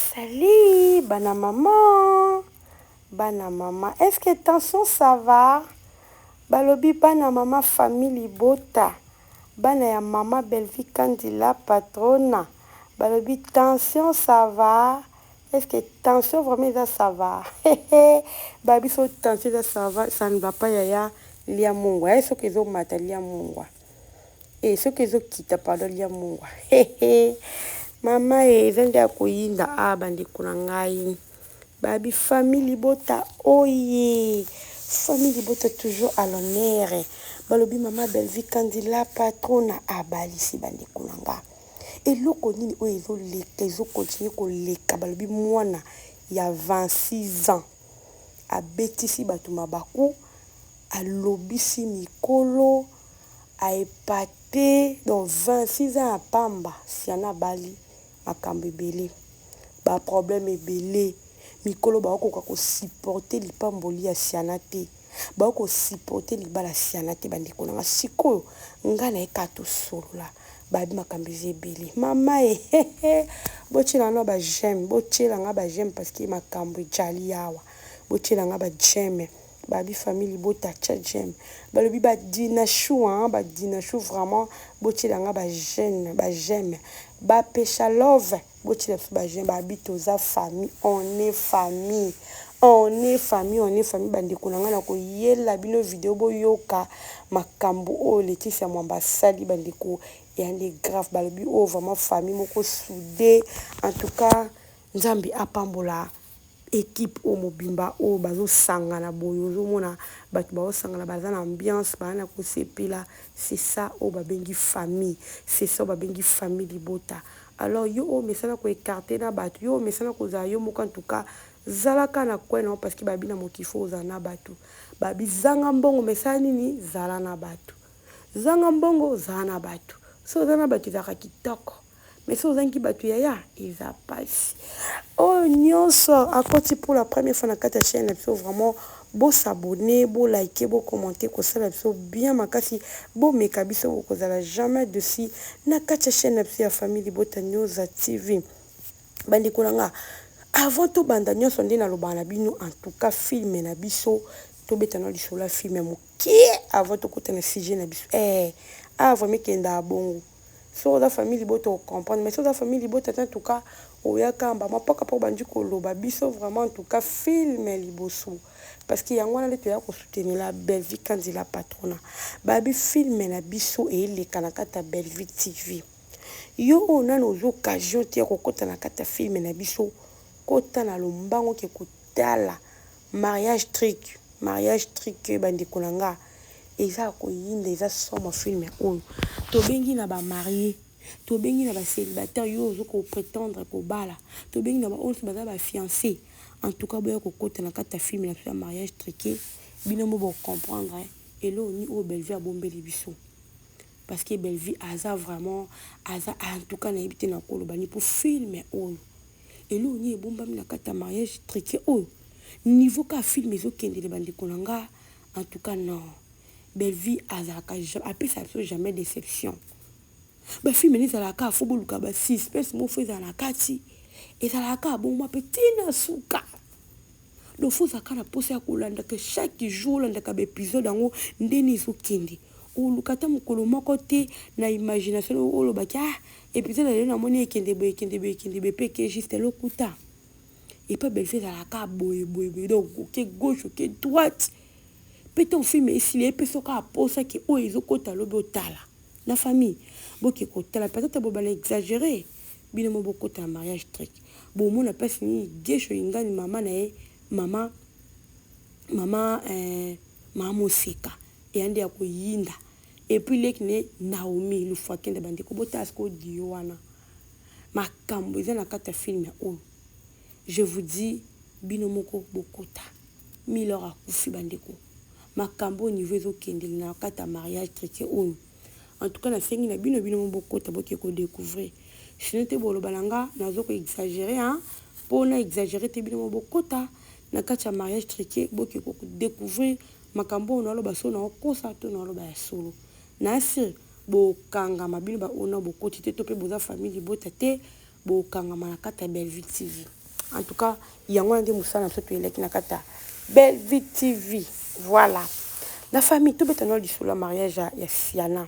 Salut bana maman, bana maman, est-ce que tension ça va? Balobi bana maman famille libota, bana ya maman Bellevue Kandi la patrona, balobi tension ça va? Est-ce que tension vraiment eza ça va? Ba biso tension eza ça va, ça ne va pas yaya lia mungwa, eh soki ezo mata lia mungwa. Eh soki ezo kita pardon lia mungwa. Mama eh eza nde ya koyinda ah bandeko na ngai. Babi famille libota oye. Famille libota toujours à l'honneur. Balobi mama Bellevue Kandi la patrona abalisi bandeko na nga. Eloko nini oyo ezoleka ezokontinue koleka balobi mwana ya 26 ans abetisi bato mabaku alobisi mikolo a epate donc 26 ans ya pamba siana abali makambo ebele ba problème ebele mikolo bakokoka ko supporter lipamboli ya siana te bako supporter libala siana te bandeko na nga sikoyo nga na ye kaka tosolola babi makambo eza ebele mama e botyela nga ba j'aime botyela nga ba j'aime parce que makambo ejali awa botyela nga ba j'aime babi famille libota tya j'aime balobi ba dinachou hein, ba dinachou vraiment botyela nga ba j'aime ba j'aime bapesha love botyela biso ba j'aime babi toza famille on est famille on est famille on est famille bandeko na ngai na koyela bino video boyoka makambo oyo Leticia Mwamba asali bandeko ya nde grave balobi oyo vraiment famille moko soudé en tout cas nzambe apambola équipe oyo mobimba oyo bazosangana boye ozomona bato bazosangana baza na ambiance baza na kosepela c'est ça oyo babengi famille c'est ça oyo babengi famille libota alors yo oyo omesana koécarter na bato yo omesana kozala yo moko en tout cas zalaka na coin na yo parce que babi na mokili faut ozala na bato babi zanga mbongo mesala nini zala na bato zanga mbongo zala na bato so oza na bato ezalaka kitoko mais so ozangi bato yaya eza pasi oyo nyonso akoti pour la première fois na kati ya chaîne na biso vraiment bos'abonner bolike bocommenter kosala biso bien makasi bomeka biso bokozala jamais déçus na kati ya chaîne na biso ya famille libota nyonso tv bandeko na nga avant tobanda nyonso nde nalobaka na bino en tout cas film na biso tobeta na lisolo ya film moke avant tokota na sujet na biso eh, ah vraiment ekendaka bongo soki oza famille libota ocomprendre mais soki oza famille libota te en tout cas oyaka mbama mpaka mpo bandi koloba biso vraiment en tout cas film liboso parce que yango wana nde toya kosoutenir la Bellevue Kandi la patrona babi film na biso eyeleka na kati ya Bellevue TV yo oyo nano ozwa occasion te ya kokɔta na kati ya film na biso kota na lombango ke kotala mariage truqué mariage truqué bandeko na nga eza koyinda eza somo film oyo tobengi na bamariés tobengi na bacélibataire yo ozo koprétendre kobala tobengi na baoyo nyonso baza bafiancés en tout cas boya kokota na kati ya film na biso ya mariage truqué bino mo bocomprendre eloko nini oyo Bellevue abombeli biso parce que Bellevue aza vraiment aza en tout cas nayebi te na koloba ni mpo film oyo eloko nini ebombami na kati ya mariage truqué oyo niveau ka film ezokendele bandeko na nga en tout cas non Bellevue azalaka apesaka biso jamais déception bafilm ene ezalaka faut boluka basuspense moko faut ezala na kati ezalaka bongo mpe ntina suka donc faut ozalaka na mposa ya kolandaka chaque jour olandaka baépisode yango ndeni ezokende oluka ata mokolo moko te na imagination olobaki ah épisode ya lelo namoni ekende boye ekende boye ekende boye mpe eke juste lokuta epa Bellevue ezalaka boye boye boye donc oke gauche oke droite mpe ntango film esili epesa kaka posa ke oyo ezokota lobi otala na famille boke kotala peut-être bobana exagéré bino mo bokota na mariage truqué bomona mpasi nini gesho ingani mama na ye mama mama eh, mama moseka eya nde ya koyinda et puis leki ne naomi lufakende bandeko botala sikoyo dio wana makambo eza na kati ya film oyo je vous dis bino moko bokota milor akufi bandeko makambo oyo niveau ezokendele na kati ya mariage truqué oyo en tout cas nasengi na bino bino mo bokota boke kodécouvrir sinon te boloba na nga nazo koexagérer hein mpona exagérer te bino mo bokota na kati ya mariage truqué boke kodécouvrir makambo oyo naloba so naokosa to naloba ya solo na sire bokangama bino baoyo na bokoti te to mpe boza famille libota te bokangama na kati ya Bellevue TV. En tout cas, yango wana nde mosala na biso toyelaki na kati ya Bellevue TV. Voilà. La famille, tobeta na lisolo ya mariage ya Siana.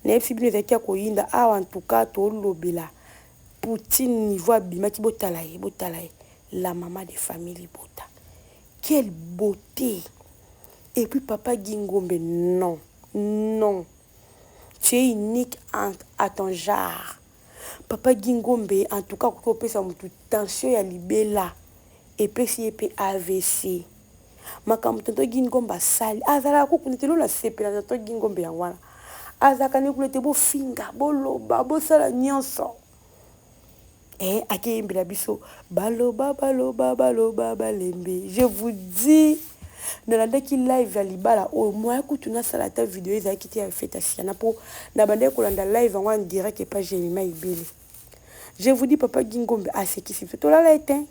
Nayebisi bino ezalaki ya koyinda awa. En tout cas, tolobela Poutine, niveau abimaki, botala ye, botala ye. La maman de famille libota. Quelle beauté! Et puis papa Gingombe, non, non. Tu es unique à ton genre. Papa Gingombe, en tout cas, kopesa mutu tension ya libela. Epesi ye mpe AVC. Makambo tonton Gingombe asali, azalaka kokuna te. Lola sepela tonton Gingombe yango wana. Azalaka ne kuna te, bofinga, boloba, bosala nyonso. Akeyembela biso baloba, baloba, baloba, balembe. Je vous dis, nalandaki live ya libala oyo. Moya kutu nasala ata video ezalaki te ya fête ya Siana, mpo na bandaki kolanda live yango en direct epa Jemima Ebele. Je vous dis, papa Gingombe asekisi biso, tolala ete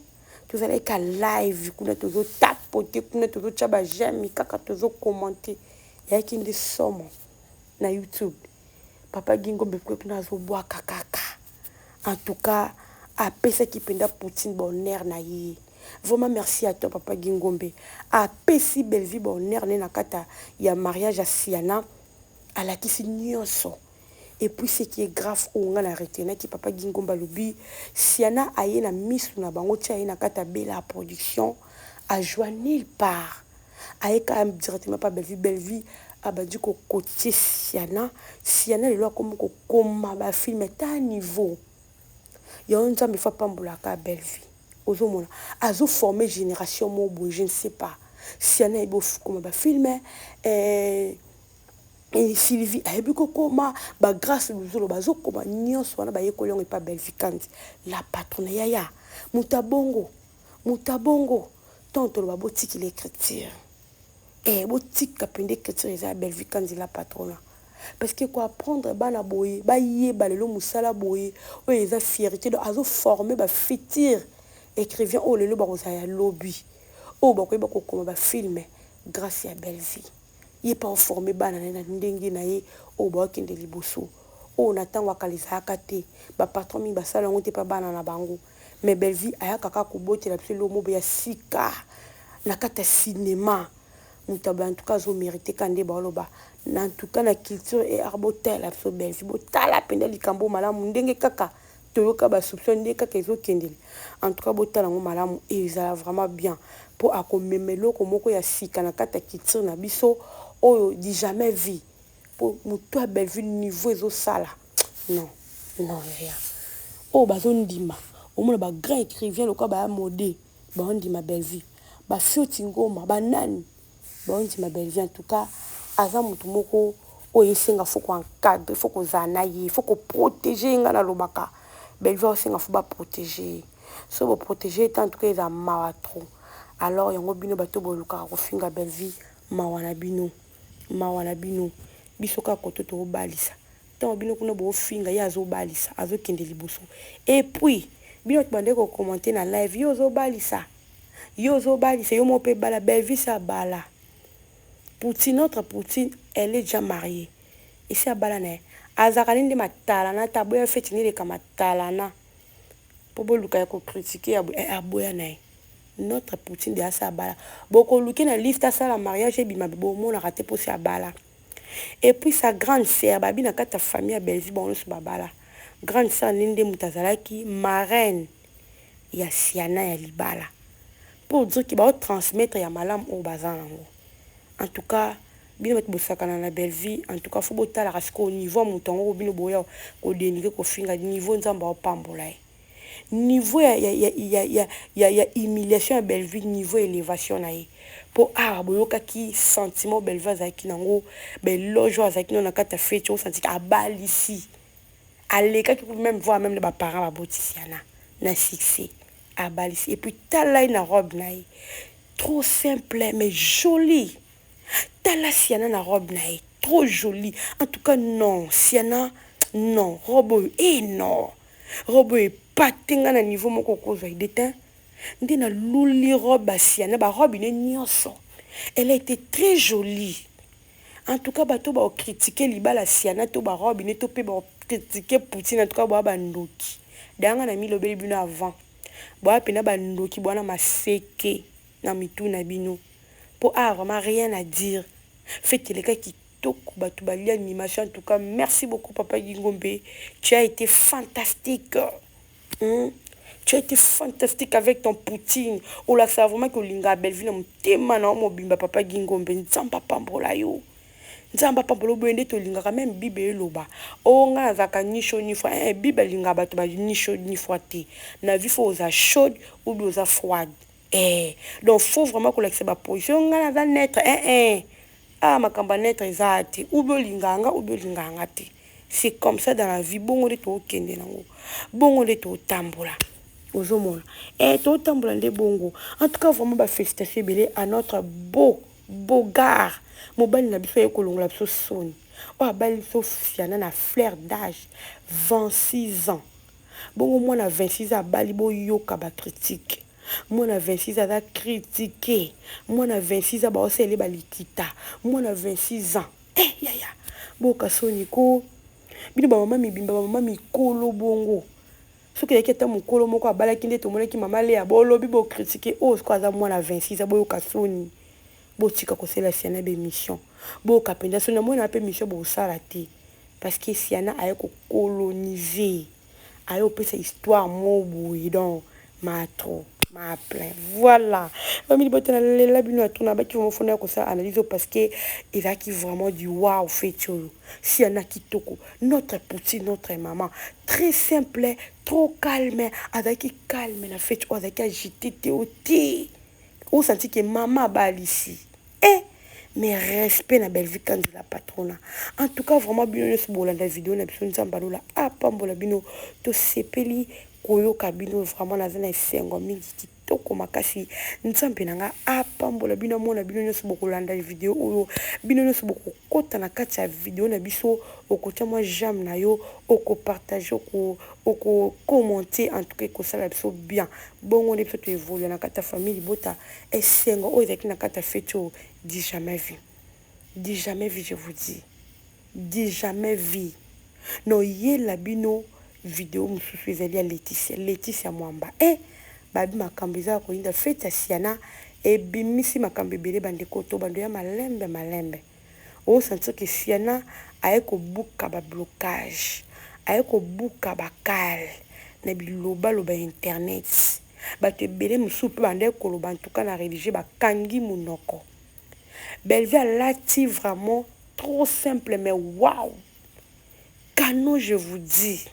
tozalaki ka live kuna, tozotapote kuna, tozotya baj'aime kaka, tozokommente. Eyaki nde somo na YouTube. Papa Gingombe mpe kuna azobwaka kaka. En tout cas, apesaki mpenza Poutine bonheur na ye. Vraiment, merci à toi, papa Gingombe. Apesi Bellevue bonheur ne na kati ya mariage ya Siana, alakisi nyonso. Et puis, ce qui est grave, oyo nga na retenaki, papa Gingombe alobi Siana aye na misu na bango tia ye na kati ya Bela Production, ajoua nulle part, aye kaka directement pa Bellevue. Bellevue abandi kokotie Siana. Siana lelo akomi kokoma bafilm ta niveau yango. Nzambe fa pambolaka Bellevue. Ozomona azoforme génération moko boye, je ne sais pas. Siana ayebi okoma bafilm, Sylvie ayebi kokoma, bagrâce Luzolo bazokoma. Nyonso wana bayekoli yango epa Bellevue Kandi, la patronne. Yaya, moto abongo, moto abongo. Ntongo toloba, botikila écriture, botika mpenza écriture eza ya Bellevue Kandi, la patrona, parce que koapprendre bana boye, bayeba lelo mosala boye oyo eza fierté. Donc azoforme bafutur écrivain oyo lelo bakozala ya lobi, oyo bakoyeba kokoma bafilm grâce ya Bellevue. Ye mpe aforme bana na ye na ndenge na ye oyo baokende liboso. Oyo na ntango ya kala ezalaka te, bapatron mingi basala yango te mpa bana na bango. Mais Bellevue ayaka kaka kobotela biso eloko moko ya sika na kati ya cinéma. Moto aboye, en tout cas, azomérite ka nde baoloba. Na en tout cas, na culture et art, botala biso Bellevue, botala mpenza likambo malamu ndenge kaka toyoka basoupçon, ndenge kaka ezokendele. En tout cas, botala yango malamu, ezala vraiment bien, mpo akomema eloko moko ya sika na kati ya culture na biso oyo du jamais vu. Mpo moto ya Bellevue, niveau ezosala, non, non, yaya, oyo bazondima omona bagrand écrivain lokola baya mode, baondima Bellevue, bafioti ngoma, banani baondima Bellevue. En tout cas, aza motu moko oyo esenga faut koencadre, faut kozala na ye, faut koprotege ye. Ngai nalobaka, Bellevue aosenga faut baprotege ye. So boprotege ye te, en tout cas, eza mawa trop. Alors yango bino bato bolukaka kofinga Bellevue, mawa na bino, mawa na bino. Biso kaka koto tokobalisa. Ntango bino kuna bofinga ye, azobalisa, azokende liboso. Et puis bino bato bandeki kokommente na live: yo ozobalisa, yo ozobalisa, yo moko mpe bala. Bellevue si abala. Poutine, notre Poutine, elle est déjà mariée, esi abala na ye. Azalaka nini nde matalana te, aboya feti nde eleka matalana mpo boluka ya kokritike. Aboya na ye. Notre Poutine de asa abala. Bokoluki na liste asala mariage ebima, bomonaka te mposi abala. Et puis sa grande sœur, babi na kati ya famille ya Bellevue, bango nyonso babala. Grande sœur nini nde moto azalaki marraine ya Siana ya libala, mpo dire ke baotransmettre ya malamu oyo baza nango. En tout cas, bino bato bosakana na Bellevue, en tout cas, faut botalaka sikoyo niveau ya moto yango. Bino boya kodénigrer, kofinga, niveau Nzambe aopambola ye, niveau ya humiliation ya Bellevue, niveau élévation na ye. Mpo awa boyokaki sentiment Bellevue azalaki nango, baéloge oyo azalaki nango na kati ya feti, osantiki abalisi, alekaki même, voir même na baparent babotisi yana na succès, abalisi. Et puis tala ye na robe na ye, trop simple mais jolie. Tala Siana na robe na ye, trop jolie. En tout cas, non, Siana, non, robe oyo e, non, robe oyo epate nga na niveau moko okozwa ide te. Nde naluli robe ya Siana, barobe ne nyonso, elle a été très jolie. En tout cas, bato baokritike libala Siana to barobe ne to mpe baokritike Poutine, en tout cas, boya bandoki. Dayanga na milobeli bino avant. Boya pena ba ndoki boa na maseke na mitu na bino po awa vraiment rien à dire fete eleka kitoko batu balia animation en tout cas merci beaucoup papa Guy Ngombe tu as été fantastique Tu as été fantastique avec ton poutine olakisaka vraiment ke olingaka Bellevue na motema na yo mobimba papa Guy Ngombe nzambe apambola yo Nzambe apambola yo boye nde tolingaka meme bible eloba oh nga nazalaka ni chaud ni froid eh bible alingaka bato ba ni chaud ni froid te na vie faut oza chaude ou bien oza froide eh donc faut vraiment kolakisa ba position nga naza neutre eh eh ah makambo ya neutre eza te ou bien olingaka nga ou bien olingaka nga te c'est comme ça dans la vie bongo nde tokende nango bongo nde totambola ozomona eh totambola nde bongo en tout cas vraiment ba félicitations ebele à notre beau Beaugard mobali na biso aye kolongola biso soni oyo abali biso Fiana na fleur d'age 26 ans bongo mwana 26 ans abali boyoka ba critique mwana 26 ans aza critique mwana 26 ans baosalele ba likita mwana 26 ans eh yaya boyoka soni ko bino ba mama mibimba ba mama mikolo bongo Soki ezalaki ata mukolo moko abalaki nde tomonaki mama Lea bolobi bo critique oyo sikoyo aza mwana 26 ans boyoka soni botika kosela Siana ba emission boyoka penza soni namoni na pe emission bosala te parce que Siana aye ko coloniser aye opesa histoire moko boye donc ma trop ma plein voilà famille libota na lela bino ya tuna baki vraiment fona ya kosala analyse oyo parce que ezalaki vraiment du wow feti oyo Siana kitoko Notre Poutine, notre maman. Très simple, trop calme. Azalaki calme na fete oyo azalaki agité te o te. Osanti ke mama abalisi. Eh! Mais respect na Bellevue Kanzi la patrona. En tout cas, vraiment, bino nyonso bolanda video na biso Nzambe alola apambola bino. Tosepeli koyoka bino vraiment naza na esengo mingi Kitoko makasi nzambe na nga apambola bino amona bino nionso bokolanda video oyo bino nionso bokokota na kati ya video na biso okotia mwa j'aime na yo oko partage oko oko commenter en tout cas ekosala biso bien bongo nde biso to evolue na kati ya famille libota esengo oyo ezalaki na kati ya feti oyo du jamais vu du jamais vu je vous dis du jamais vu noyela bino video mosusu ezali ya Leticia Leticia Mwamba eh babi makambo eza ya koyinda feti ya Siana ebimisi makambo ebele bandeko to bando ya malembe malembe osentir que Siana aye kobuka ba blocage aye kobuka ba kale na bilobaloba ya internet bato ebele mosusu mpe bandaki koloba ntuka na religieux bakangi monoko Bellevue alati vraiment trop simple mais waouh canon je vous dis.